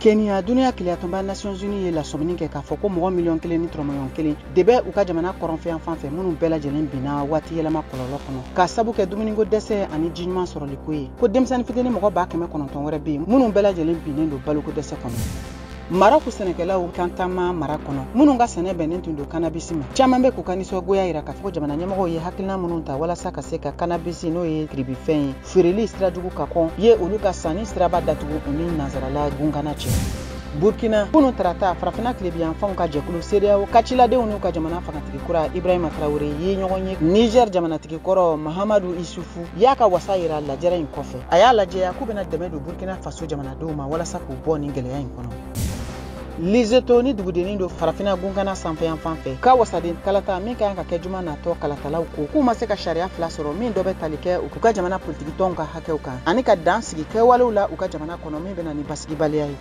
Kenya, duniya kelenyatɔnba Nations Unies ye lasɔmini kɛ k'a fɔ ko mɔgɔ miliyɔn 1 ni tɔrɔmɔɲɔgɔn 1 de bɛ u ka jamana kɔrɔnfɛ fan fɛ, minnu bɛɛ lajɛlen binna waati yɛlɛma kɔlɔlɔ kɔnɔ k'a sabu kɛ dumuniko dɛsɛ ani ji ɲuman sɔrɔliko ye, ko denmisɛnnin fitinin mɔgɔ 900 wɛrɛ bɛ yen, minnu bɛɛ lajɛlen binnen don baloko dɛsɛ kɔnɔ. Marɔku sɛnɛkɛlaw kan taama mara kɔnɔ, minnu ka sɛnɛ bɛnnen tun don kanabisi ma, caman bɛ k'u ka nisɔngoya yira k'a fɔ jamana ɲɛmɔgɔw ye hakilina minnu ta walasa ka se ka kanabisi, n'o ye kiribifɛn ye, feereli sira jugu ka kɔn ye, olu ka sanni siraba datugu u ni nansarala gunkana cɛ. Burkina, kunu tarata, Farafina tilebiyanfanw ka jɛkulu CEDEAO ka ciladenw n'u ka jamana fangatigi kura Ibrahima Tarawele ye ɲɔgɔn ye. Niger jamanatigi kɔrɔ Mahamadu Isufu y'a ka wasa yira lajɛrɛ in kɔfɛ. A y'a lajɛya k'u bɛna dɛmɛ don Burkina Faso jamanadenw ma walasa k'u bɔ nin gɛlɛya in kɔnɔ. Lesotho ni dugudennin don Farafina gunkana sanfɛ fan fɛ, ka wasaden kalata min ka kan ka kɛ juma natɔ, kalatalaw ko k'u ma se ka sariya fila sɔrɔ, min dɔ bɛ tali kɛ u ka jamana politikitɔnw ka hakɛw kan ani ka dan sigi kɛwalew la u ka jamana kɔnɔ min bɛna ni basigibaliya ye.